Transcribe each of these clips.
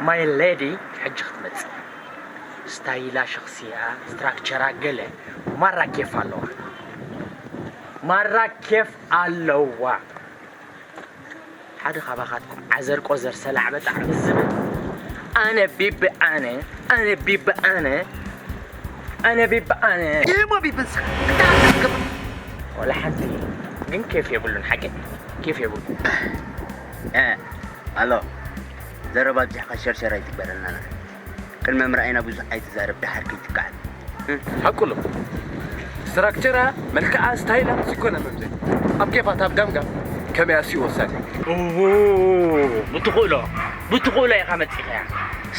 My lady ሕጂ ክትመጽእ። ስታይላ ሸኽሲኣ፣ ስትራክቸራ ገለ ማራ ኬፍ ኣለዋ። ማራ ኬፍ ኣለዋ። ሓደ ካባኻትኩም ዓዘር ቆዘር ሰላዕ በጣዕሚ ዝብል ኣነ ቢቢ ኣነ ኣነ ቢቢ ኣነ ኣነ ቢቢ ኣነ ኢሞ ቢብንሳ ወላ ሓንቲ ግን ኬፍ የብሉን ሓቂ ኬፍ የብሉ ኣሎ። ዘረባ ኣብዚሕካ ሸርሸር ኣይትግበረልና። ቅድሚ ምርኣይና ብዙሕ ኣይትዛረብ፣ ደሓር ከይትከዓል። ሓቁ ኣሎ። ስትራክቸራ፣ መልክዓ፣ ስታይላ፣ ሲኮነ መምዘ ኣብ ኬፋ ታብ ዳምጋ ከመይ ኣስዩ ወሳኒ። ብትኽእሎ ብትኽእሎ ኢኻ መፂኻያ።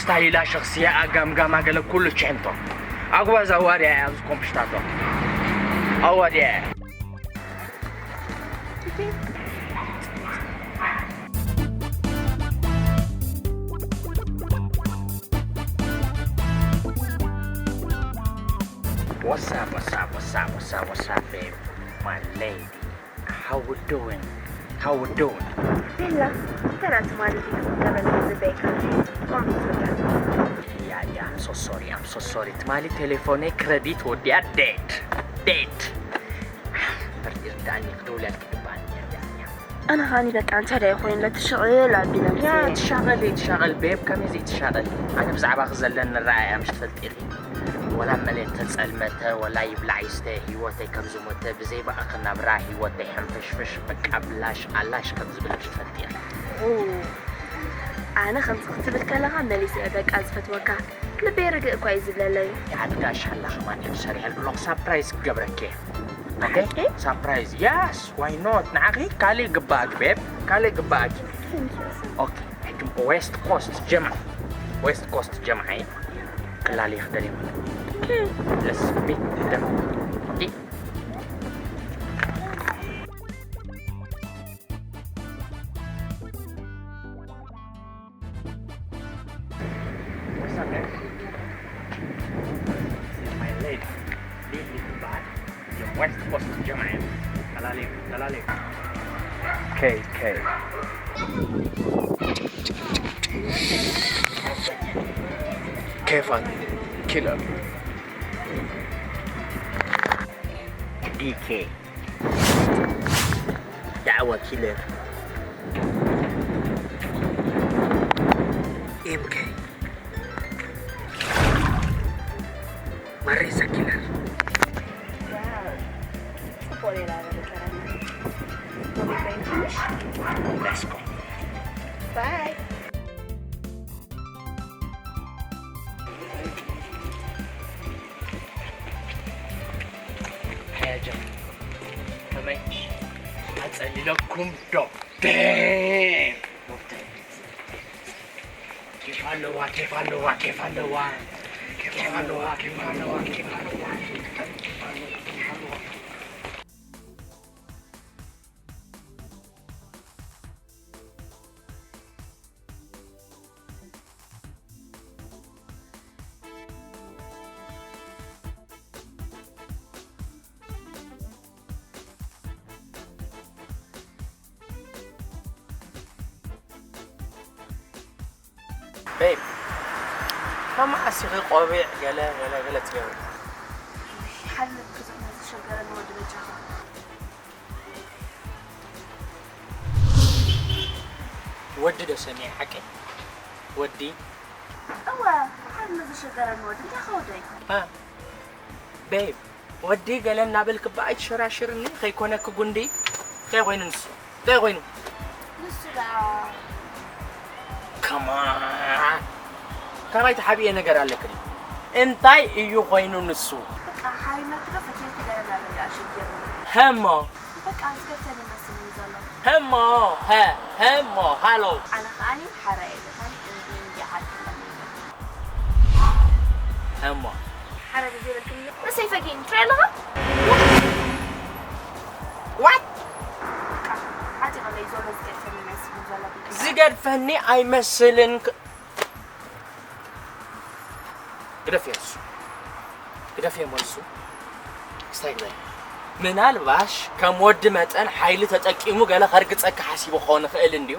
ስታይላ፣ ሸኽስያ፣ ኣጋምጋማ ገለ ኩሉ ችሕንቶ። ኣጉባዝ ኣዋድያ እያ ኣብዚ ኮምፕሽታቶ። ኣዋድያ እያ። What's up, what's up, what's up, what's up, what's up, babe? My lady, how we doing? How we doing? ቤላ፣ እንታይ ትማሊ ገበን ዝበይካ? ቆም ትወዳ። Yeah, yeah, I'm so sorry, I'm so sorry. ትማሊ ቴሌፎነይ ክረዲት ወዲኣ dead, dead. በርድ ይርዳእኒ ክደውለልኪ ግባእኒ። ኣነ ኸኣኒ በቃ እንታይ ዳይ ኮይኑ ለትሽቕል ኣቢለ ያ ትሻቐል ትሻቐል ቤብ ከመይ ዘይትሻቐል ኣነ ብዛዕባኺ ዘለኒ ረኣያ ምሽ ትፈልጢ ኢኺ ወላ መለ ተጸልመተ ወላ ይብላዕ ይስተ ህይወተይ ከም ዝሞተ ብዘይ ብኣኺ ናብራ ህይወተይ ሕንፍሽፍሽ በቃ ብላሽ ኣላሽ ከም ዝብል ምሽ ትፈልጢ ኢኺ ኣነ ከምዚ ክትብል ከለኻ መሊሰ እየ በቃ ዝፈትወካ ልበይ ርግእ እኳ እዩ ዝብለለይ። የዓዲ ጋሻ ኣላ ከማን እዩ ሰሪሐልኪ ኣለኹ ሳፕራይዝ ክገብረኪ እየ። ኦኬ ሓቂ? ሳፕራይዝ yes why not ንዓኺ ካልእ ይግባኣኪ ቤብ ካልእ ይግባኣኪ። Thank you. ኦኬ ሕጂ west coast ጀምዓ west coast ጀምዓ እየ ክላልየኺ ደልየ ማለት እዩ። Let's meet them. ኦኬ What's up, guys? This is my lady, Lily Dubai, your West Coast Giant. Kalali, Kalali. K K. Kevin Killer. D K. Dawa Killer. M K. Marisa Killer. Wow. Let's go. Bye. ሓያጃ ከመይ ኣጸሊለኩም ዶ ኬፍ ኣለዋ ኬፍ ኣለዋ ኬፍ ኣለዋ ኬፍ ኣለዋ ኬፍ ኣለዋ ኬፍ ኣለዋ ቤብ ካብ መዓስ ኢኺ ቆቢዕ ገለ ገለ ገለ ትገብሪ? ሓልፍ ብዙሕ ንዝሸገረኒ ወዲ በጃኻ። ወዲ ዶ ሰሚዐ ሓቂ ወዲ እወ ሓልፍ ንዝሸገረኒ ወዲ እንታይ ከወደይ? ቤብ ወዲ ገለ እናበልኪ እባ ኣይትሸራሽርኒ ከይኮነኪ ጉንዲ እንታይ ኮይኑ ንሱ እንታይ ኮይኑ ንሱ ደኣ ከማን ካባይ ተሓቢኤ ነገር ኣለኪ ድዩ እንታይ እዩ ኮይኑ ንሱ በቃ ሓይመኪ ዶ ፈትየኪ ገለ እናበለ ኣሸጊርኒ ሀሞ በቃ ዝገብተኒ መስልኒ ዘሎ ሀሞ ሀ ሀሞ ሃሎ ኣነ ከዓኒ ሓራየ ገታኒ እንዲ እንዲ ዓዲ ሀሞ ሓረገ ዘይበልክኒ ንሰይ ፈጊእኒ ትሪኦ ኣለኻ ዋት ዓጢቐለይ ዘሎ ዝገድፈኒ ይመስል ዘሎ ዝገድፈኒ ኣይመስልን ግደፍዮ ንሱ ግደፍዮ መልሱ ክስታይ ግበሪ ምናልባሽ ከም ወዲ መጠን ሓይሊ ተጠቂሙ ገለ ከርግፀኪ ሓሲቡ ክኸውን ይኽእል እንድዩ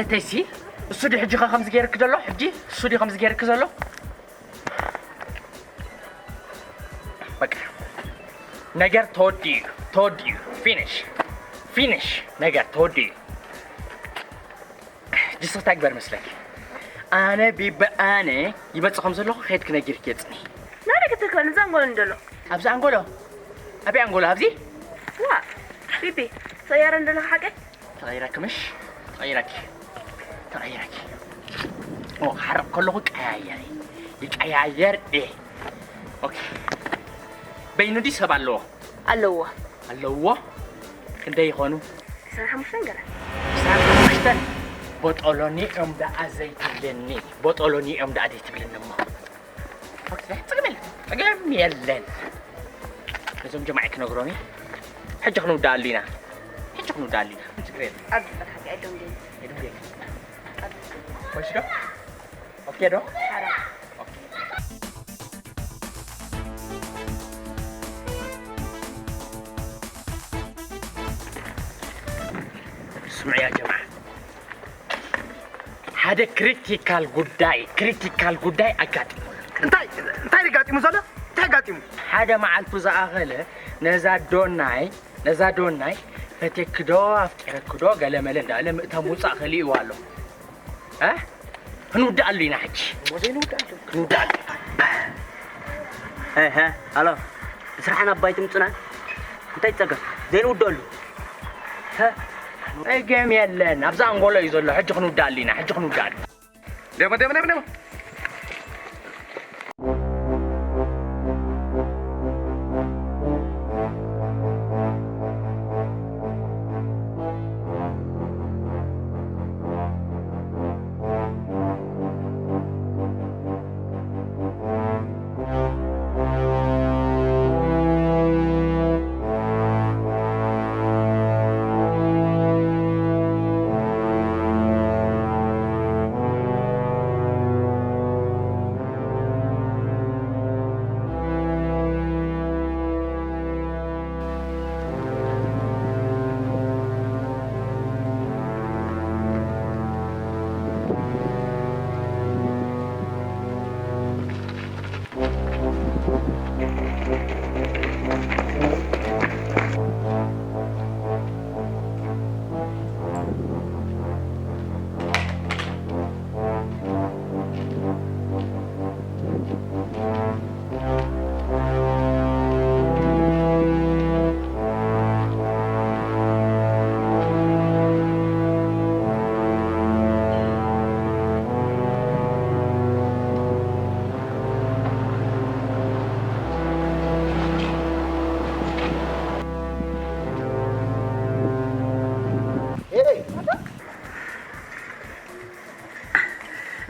ማለተይሲ፣ እሱ ዲ ሕጂ ኸ ከምዚ ገይርክ ዘሎ? ሕጂ እሱ ዲ ከምዚ ገይርክ ዘሎ? በቃ፣ ነገር ተወዲኡ፣ ተወዲኡ። ፊኒሽ፣ ፊኒሽ። ነገር ተወዲኡ። ጅስኽ እንታይ ግበር መስለክ? ኣነ ቢቢ ኣነ ይመጽእ ከም ዘለኹ ከይድክ ነጊርክ የጽኒ። ናበይ ክትልከኒ? እዛ ኣንጎሎ እንደሎ። ኣብዚ ኣንጎሎ? ኣበይ ኣንጎሎ? ኣብዚ? ዋ፣ ቢቢ፣ ተቐይረ እንደለኻ ሓቀይ? ተቐይረክ ምሽ? ተቐይረክ። ተቐይረክ። ኦ፣ ክሓርቕ ከለኹ ቀያየር። ይቀያየር እየ። ኦኬ። በይኑ ድዩ ሰብ ኣለዎ? ኣለዎ። ኣለዎ? ክንደይ ይኾኑ? ዕስራን ሓሙሽተን ገለ። ዕስራን ሓሙሽተን? ቦጦሎኒ እዮም ደኣ ዘይትብልኒ። ቦጦሎኒ እዮም ደኣ ዘይትብልኒ እሞ። ኦኬ፣ ጽግም የለን። ጽግም የለን። ነዞም ጀማዒ ክነግሮም እዩ። ሕጂ ክንውድኣሉ ኢና። ሕጂ ክንውዳእ ኣለና። ችግር የለን። ኣብዚ በታሕቲ I don't get it። I don't get it። ኣብዚ ወይስ ዶ? ኦኬ ዶ? ሓራ። ኦኬ። ስምዑ ያ ጀማዓ፣ ሓደ ክሪቲካል ጉዳይ፣ ክሪቲካል ጉዳይ ኣጋጢሙ። እንታይ፣ እንታይ ኣጋጢሙ ዘሎ? እንታይ ኣጋጢሙ? ሓደ መዓልቱ ዝኣኸለ ነዛ ዶናይ፣ ነዛ ዶናይ ፈቴክዶ ኣፍቂረክዶ ገለመለ እንዳለ ምእታው ምውፃእ ከሊእዋ ኣሎ። እ? ክንውድኣሉ ኢና ሕጂ። ወዘይ ንውድኣሉ። ክንውድኣሉ። ሀ፣ ሀ፣ ኣሎ። ብስራሕና ኣባይ ትምፁና? እንታይ ጸገም? ዘይንውድኣሉ። ሀ? ጸገም የለን። ኣብዛ ኣንጎሎ እዩ ዘሎ። ሕጂ ክንውድኣሉ ኢና። ሕጂ ክንውድኣሉ። ደሞ፣ ደሞ፣ ደሞ፣ ደሞ።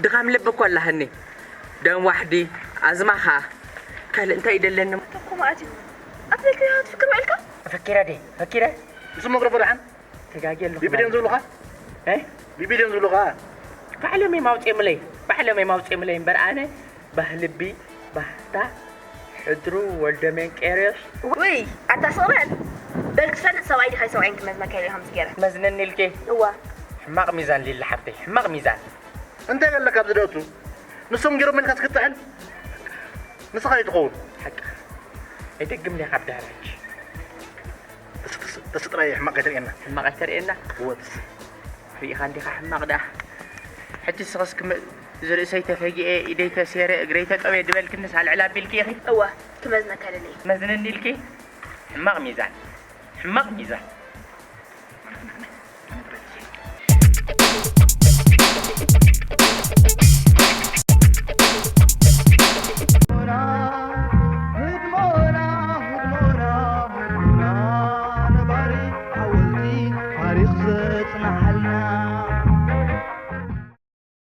ድኻም ልቢ እኮ ኣላህኒ። ደም ዋሕዲ፣ ኣዝማ ኸኣ። ካልእ እንታይ ይደለኒ? ኣታ እኮ መኣት እዩ። ኣብ ዘይከ ትፍክር ውዕልካ? ፈኪረ ድየ? ፈኪረ? ንስም መግረፎ ደሓን? ተጋግየ ኣለኹ ቢቢ ድዮም ማለት ዝብሉኻ? እ? ቢቢ ድዮም ዝብሉኻ? ባዕሎም እዮም ኣውፅኦምለይ። ባዕሎም እዮም ኣውፅኦምለይ እምበር ኣነ ባህልቢ፣ ባህታ፣ ሕድሩ፣ ወልደ መንቄርዮስ። ውይ፣ ኣታ ስቕ በል። በል ክፈልጥ ሰብኣይ ዲኻ ኣይሰብኣይን ክመዝነካ ኢለ ከምዚ ገይረ። መዝነኒ ኢልኪ? እዋ። ሕማቕ ሚዛን ሊሊ ሓፍተይ፣ ሕማቕ ሚዛን። እንታይ ገለካ ኣብዚ ደእቱ? ንሶም ገይሮም ኢልካ ትክትዕን? ንስኻ ኣይትኸውን። ሓቅኻ። ኣይደግም ዲኻ ኣብ ዳህራጅ? ተስ-፣ ተስ-፣ ተስ ጥራይ ሕማቕ ከይተርእየና። ሕማቕ ኣይተርእየና? እወ፣ ተስ-፣ ርኢኻ እንዲኻ ሕማቕ ደኣ። ሕጂ ንስኽስ ክም-፣ እዚ ርእሰይ ተፈጊኤ፣ ኢደይ ተሴረ፣ እግረይ ተጠብየ ድበልክንስ ኣልዕል ኣቢልኪ ኢኺ? እወ፣ ክመዝነካ ደለየ። መዝነኒ ኢልኪ? ሕማቕ ሚዛን። ሕማቕ ሚዛን።